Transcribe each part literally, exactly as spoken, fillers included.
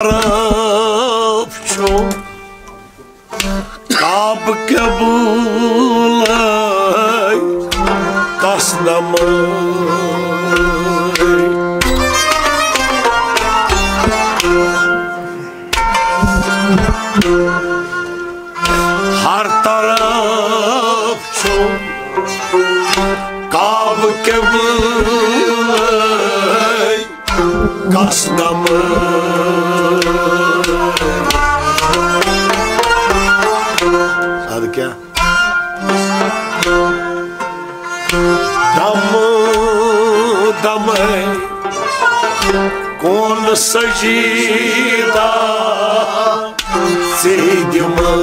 طرف چھُ کعبہٕ قبلے کس نمے۔ ہر طرف چھُ کعبہٕ قبلے کس نمے۔ ادٕ کیٛاہ؟ دم دمے کون سجیدہ ژے دِمہٕ۔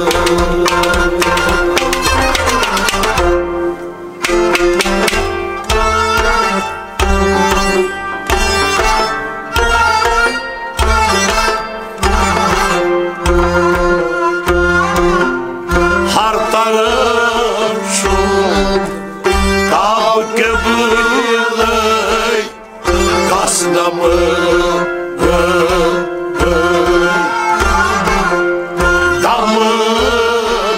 ہر طرف چھُ کعبہٕ قبلے کس نمے۔ دم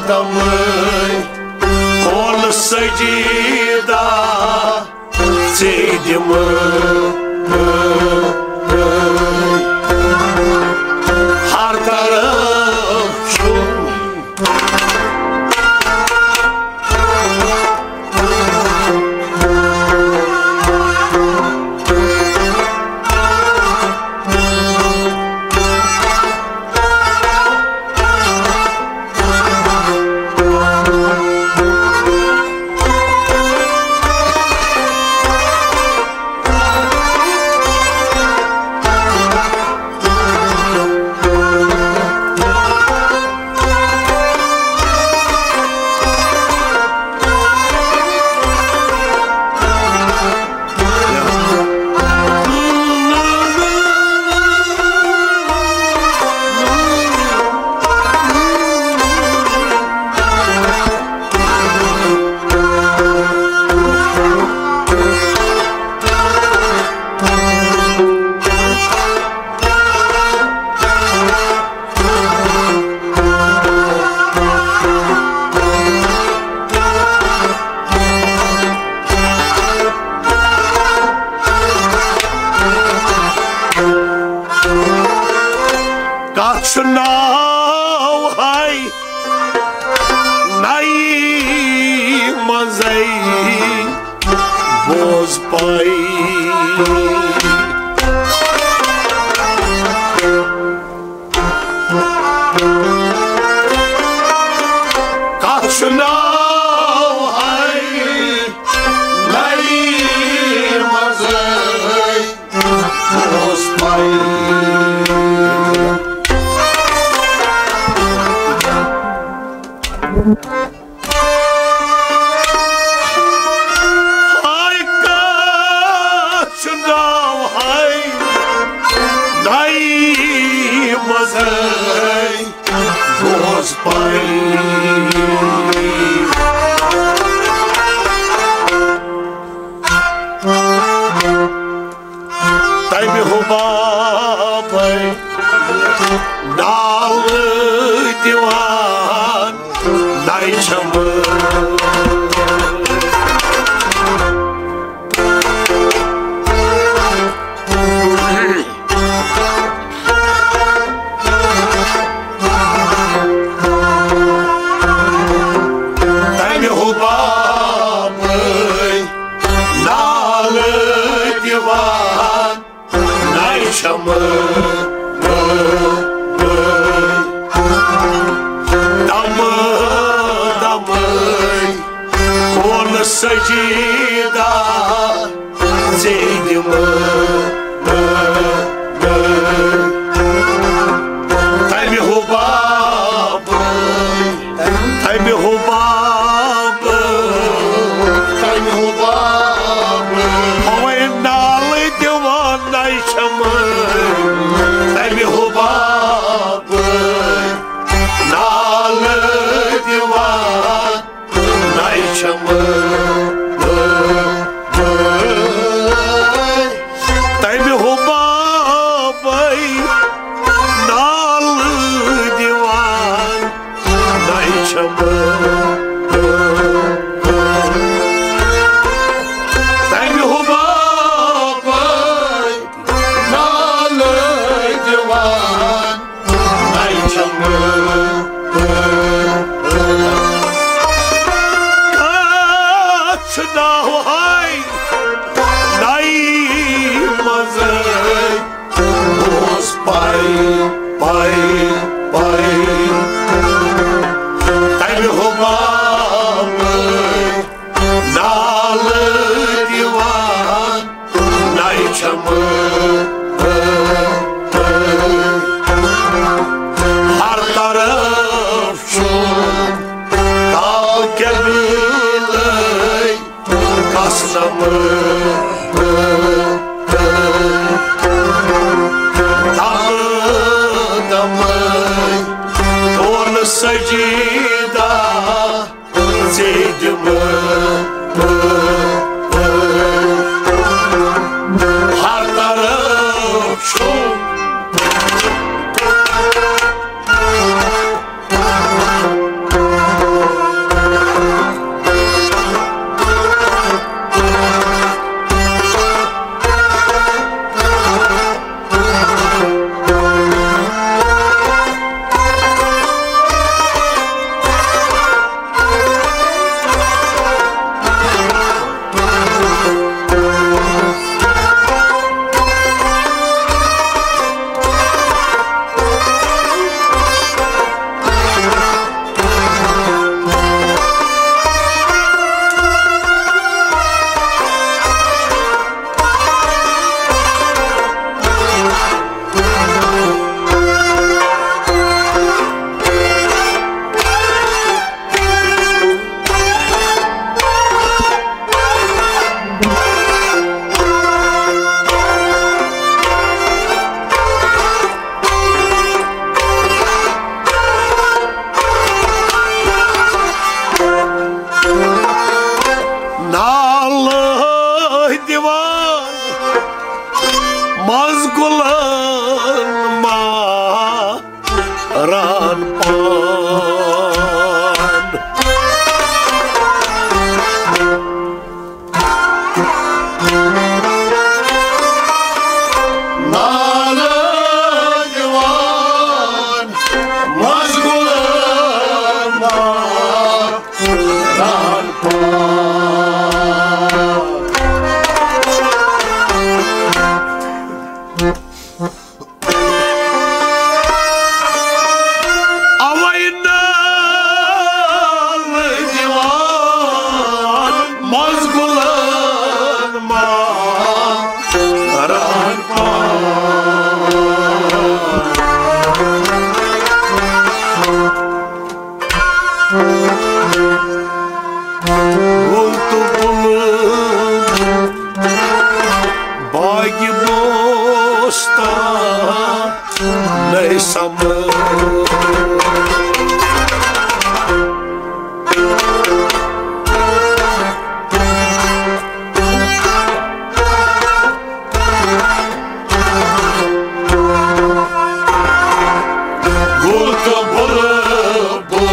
دم کون سجیدہ ژے دِمہٕ۔ ہر طرف چھُ کتھ چھُ ناو ہاے نَیہِ منٛزَے بوز پَے۔ کتھ چھُ ناو ہاے نَیہِ منٛزَے بوز پَے۔ ہاے کتھ چھُ ناو ہاے نَیہِ منٛزَے بوز پَے۔ تَمہِ حُبابَے نالہٕ دِوان نَے چھَم۔ تَمہِ حُبابَے نالہٕ دِوان نَے چھَم۔ دَمہٕ دَمہٕ چھم۔ تمہِ حُبابے نالہٕ دِوان نَے چھم۔ کتھ چھُ ناو ہاے نَے منٛزے۔ اوس پَے، پَے، پَے۔ تَمہِ حُبابہٕ نالہٕ دِوان نَے چھَم۔ ہر طرف چھُ کعبہٕ قبلے۔ قسم دم دم تون سجیدہ ژے دم۔ ہر طرف چھُ نالہٕ دِوان منٛز گُلن ما ران پان۔ نالہٕ دِوان منٛز گُلن ما ران پان۔ اوے نالہٕ دِوان منٛز گُلن ما ران پان۔ گُل تہٕ بُلبُل باغِ بوستان نَے سَمٲ۔ گُل تہٕ بُلبُل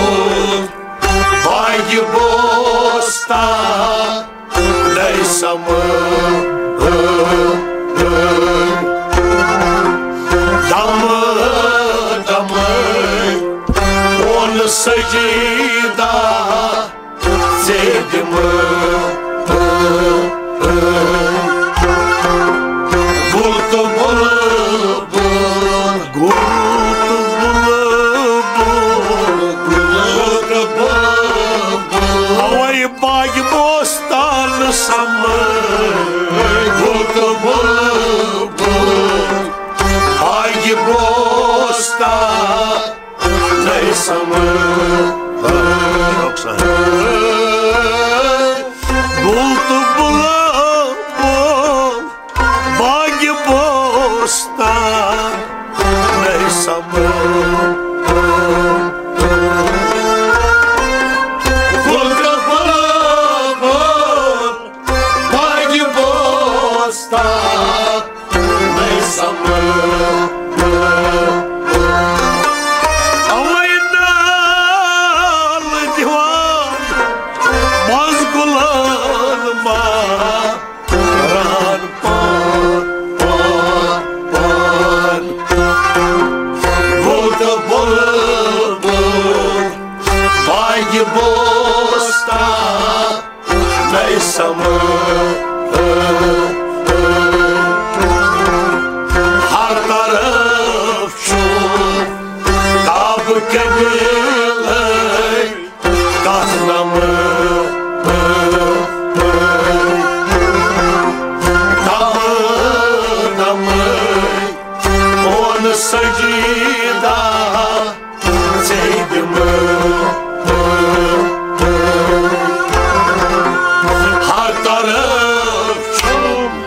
باغِ بوستان نَے سَمٲ۔ دَمہٕ دَمہٕ کون سجیدہ ژےٚ دِمہٕ۔ گُل تہٕ بُلبُل، گُل تہٕ بُلبُل، گُل تہٕ بُلبُل۔ اوے باغِ بوستان سَمٲ۔ گُل تہٕ بُلبُل، باغِ بوستان نَے سَمٲ۔ گُل تہٕ بُلبُل باغِ بوستان نَے سَمٲ۔ گُل تہٕ بُلبُل باغِ بوستان نَے سَمٲ۔ اوے نال بوستا مے سمجھ۔ ہر طرف چھُ کعبہٕ قبلے کتھ نمہٕ۔ دمہٕ دمہٕ کون سجیدہ ژےٚ دِمہٕ۔ ہر طرف چھُم۔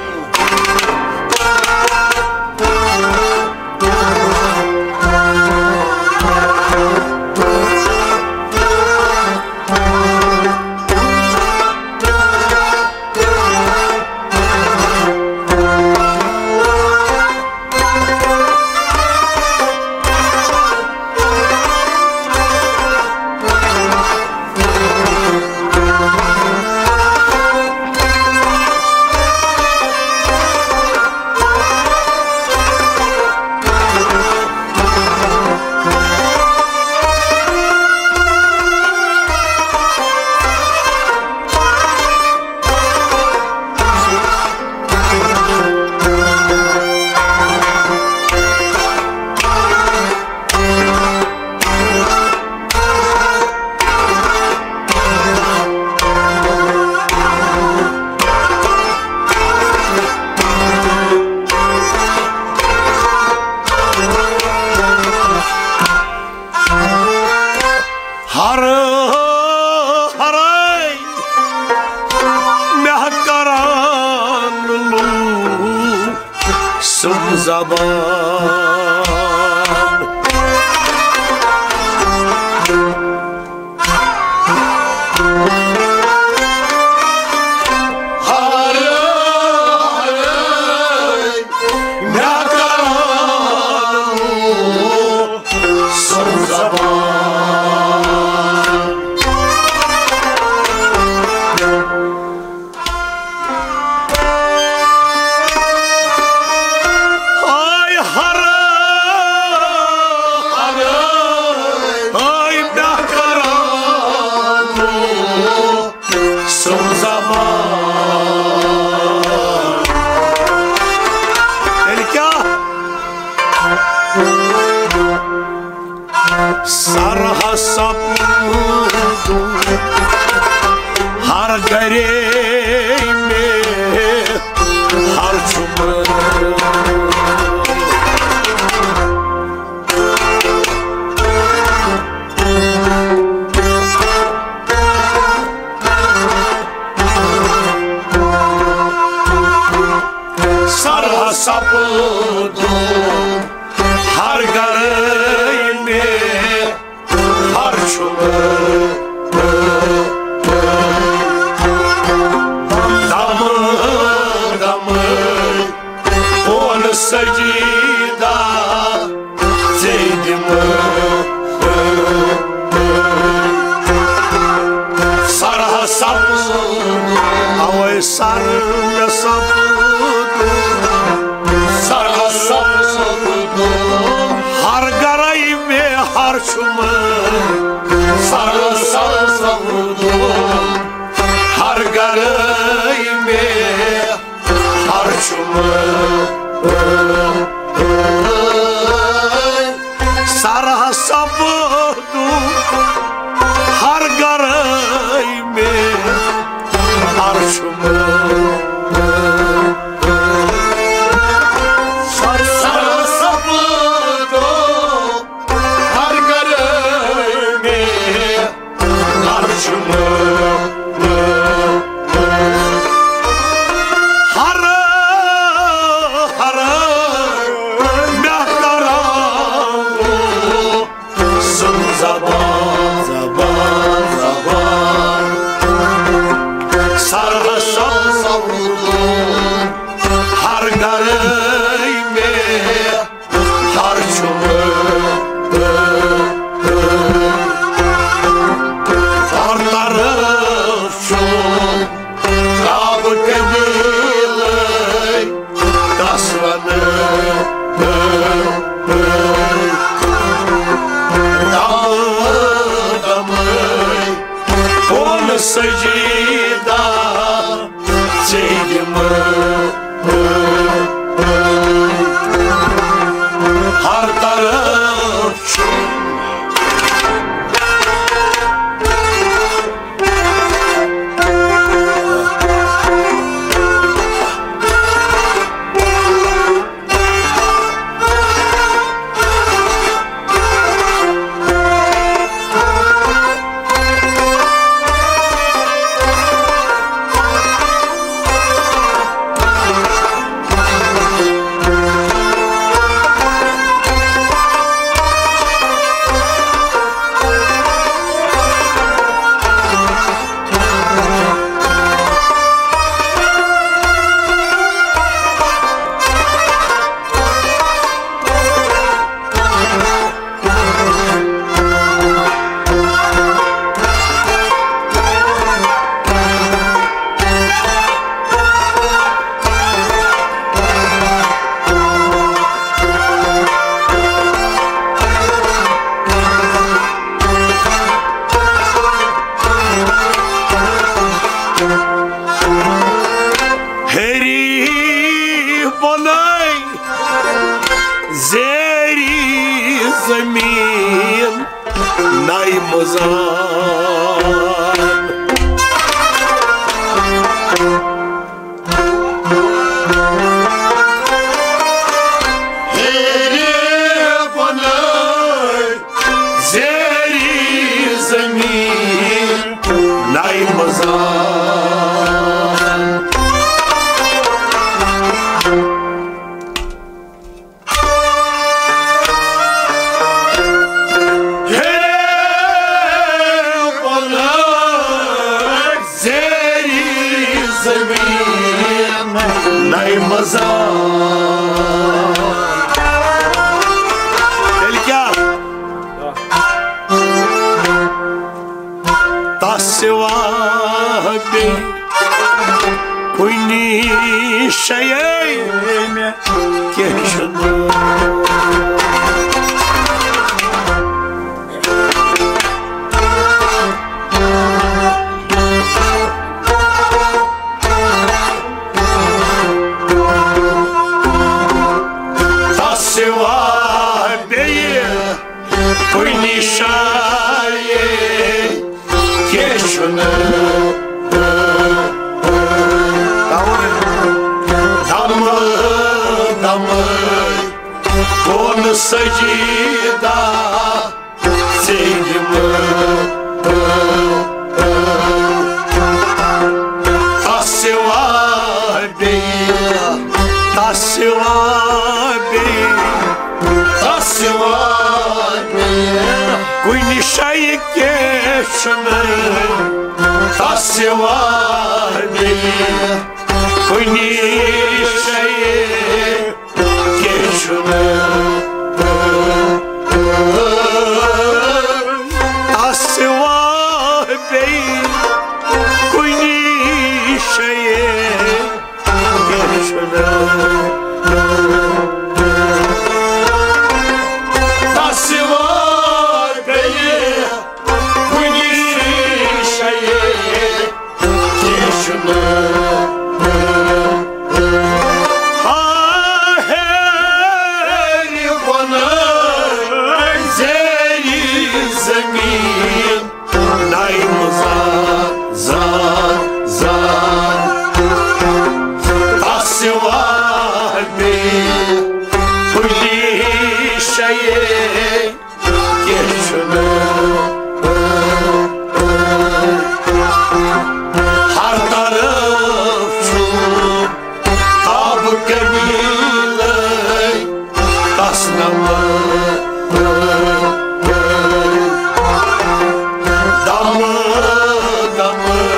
ہر ہرے مےٚ کران لوٗکھ سُم زبان۔ ہر ہرے مےٚ کران لوٗکھ سُم زبان۔ ہاے ہر، ہاے مےٚ کران سُم زبان۔ تیٚلہِ کیٛاہ؟ سرہا سپُد ہر گرے مے ہر چھُم۔ سرہا سپُد ہر گرے مے ہر چھُم۔ دمہٕ دمہٕ کون سجیدہ ژےٚ دِمہٕ۔ سرہا سپُد، اوے سر مےٚ سپُد۔ سرہا سپُد ہر گرے مے ہر چھُم۔ سرہا سپُد ہر گرے مے ہر چھُم۔ سرہا سپُد ہر گرے مے ہر چھُم۔ سرہا سپُد ہر گرے مے ہر چھُم۔ ہر ہر مےٚ کران سُہ سجیدہ ژےٚ دِمہٕ ہر طرف چھُ۔ ہیٚری بۄنَے زیری زمین نَے مُزان۔ ہیٚری بۄنَے زیری زمین نَے مُزان۔ ہے بۄنَے زیری زمین نَے مُزان۔ تیٚلہِ کیٛاہ؟ تس سوا بیٚیہِ کُنہِ جایہِ مےٚ کینٛہہ چھُنہٕ۔ تس سوا بیٚیہِ کُنہِ جایہِ کینٛہہ چھُنہٕ۔ دمہٕ دمہٕ کون سجیدہ ژےٚ دِمہٕ۔ تس سوا بیٚیہِ، تس سوا بیٚیہِ، تس سوا بیٚیہِ کُنہِ جایہِ کینٛہہ چھُنہٕ۔ تس سوا بیٚیہِ کُنہِ جایہِ کینٛہہ چھُنہٕ۔ تس سوا بیٚیہِ کُنہِ جایہِ کینٛہہ چھُنہٕ۔ تس سوا بیٚیہِ کُنہِ جایہِ کینٛہہ چھُنہٕ۔ آ ہیٚرِ بۄنہٕ زیرِ زمین نَے مُزان، زان، زان۔ تس سوا بیٚیہِ کُنہِ جایہِ کینٛہہ چھُنہٕ۔ ہر طرف چھُ تاب کمیٖلَے تس نمہٕ۔ دمہٕ دمہٕ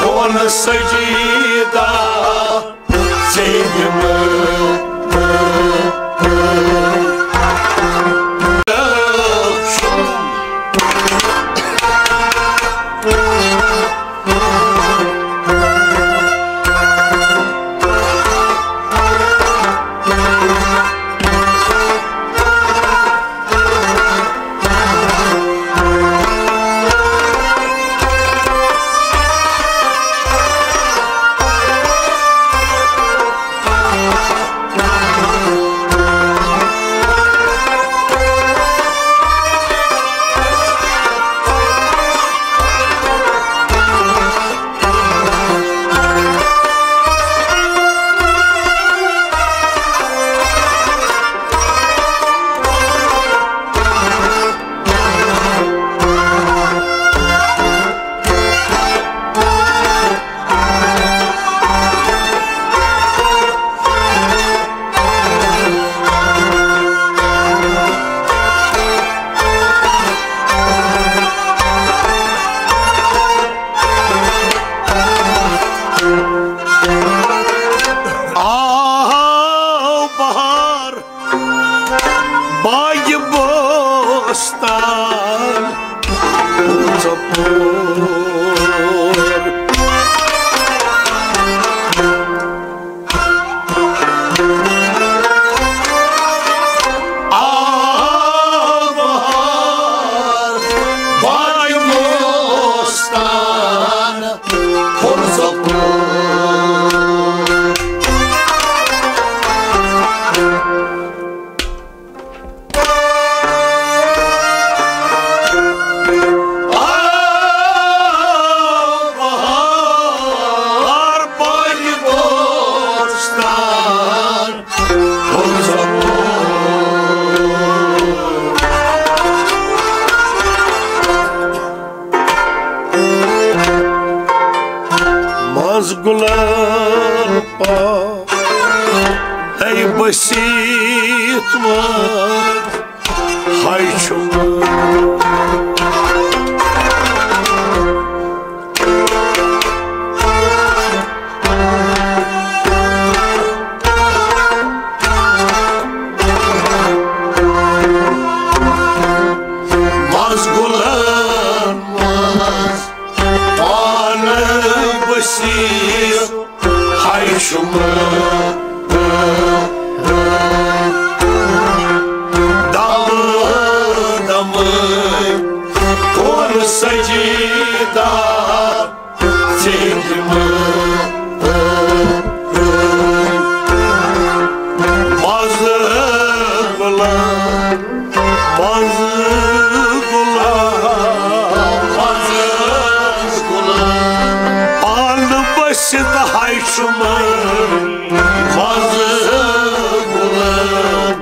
کون سجیدہ ژےٚ دِمہٕ۔ آ بہار، باغ بوستان، پھُل ژۄپور۔ آ بہار، باغ بوستان، پھُل ژۄپور۔ منٛز گُلن پا، اے بسیت منٛز ہاے چھُم۔ منٛز گُلن منٛز پانہٕ بسیت ہاے چھُم۔ دم دم کون سجیدہ ژےٚ دِمہٕ۔ منٛز گُلن، منٛز گُلن، منٛز گُلن، پانہٕ بٔسِتھ ہاے چھُم۔ منٛز گُلن،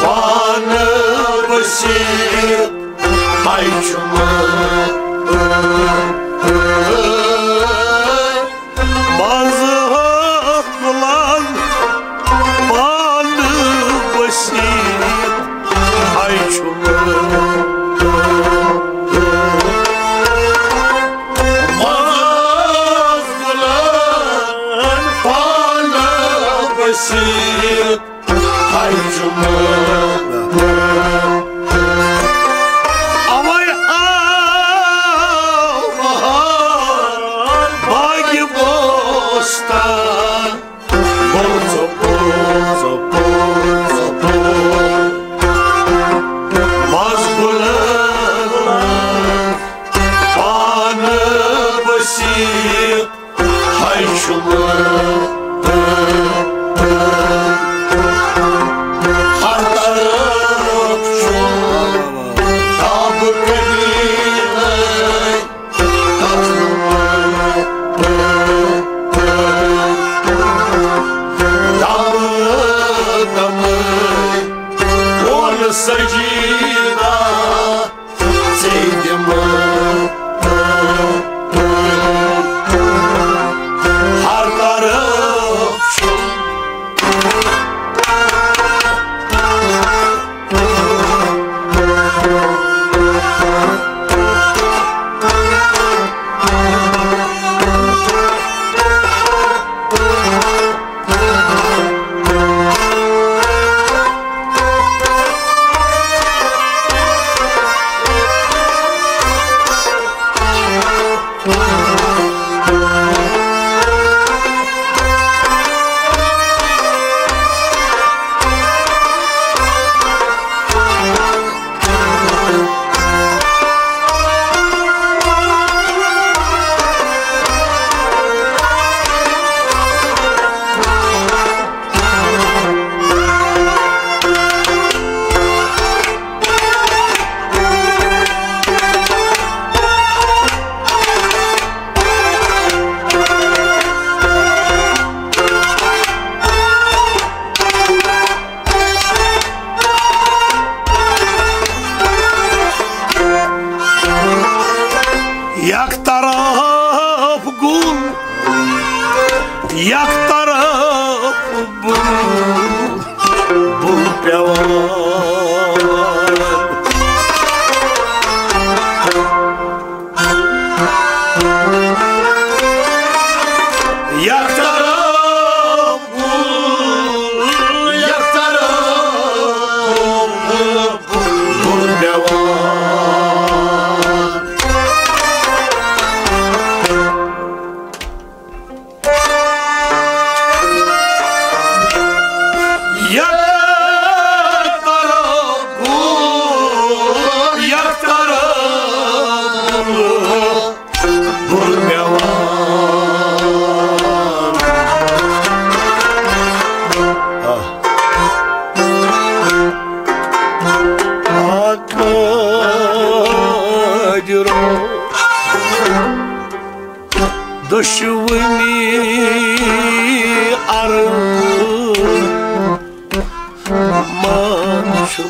پانہٕ بٔسِتھ ہاے چھُم۔ منٛز گُلن، پانہٕ بٔسِتھ ہاے چھُم۔ منٛز گُلن، پانہٕ بٔسِتھ ہاے چھُم۔ اوے آو بہار باغ بوستان، پھُل ژۄپور، ژۄپور، ژۄپور۔ منٛز گُلن پانہٕ بٔسِتھ ہاے چھُم۔ ہر طرف چھُم تاب قدیمے۔ دم دم کون سجیدہ ژےٚ دِمہٕ۔ ہر طرف چھُم۔ یک طرف گُل، یک طرف بُل، بُل پٮ۪وان۔ یک طرف گُل، یک طرف بُل پٮ۪وان۔ قٲدرو دۄشوٕنی عرض مان چھُ۔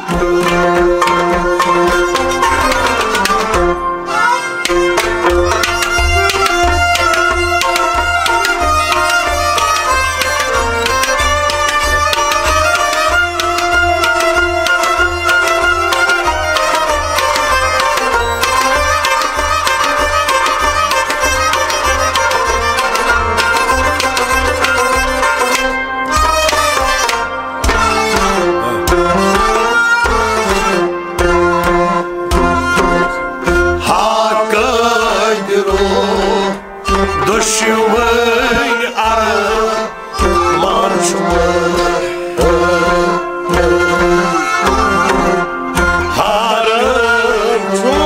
ہا قٲدرو دۄشوٕنۍ عرض مان چھُ۔ ہا قٲدرو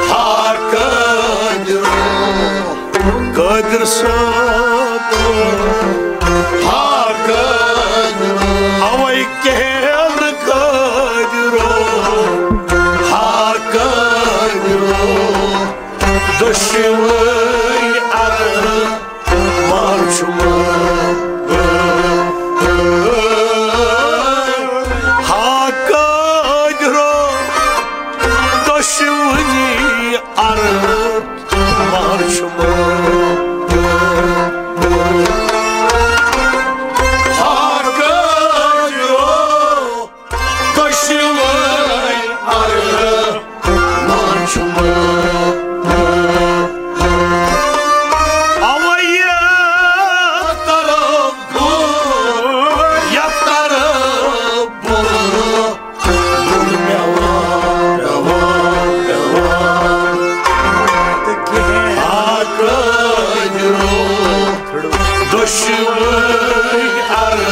ہا قٲدرو، قٲدر صٲب، ہا قٲدرو، اوے کہن قٲدرو، ہا قٲدرو، دۄشوٕنۍ عرض مان چھُ۔ ہا قٲدرو دۄشوٕنی عرض مان چھُ۔ ہا قٲدرو دۄشوٕنی عرض مان چھُ۔ اوے یتھ طرف بُر، یتھ طرف بُر، بُر پیوان، پیوان، پیوان۔ ہا قٲدرو دۄشوٕنی عرض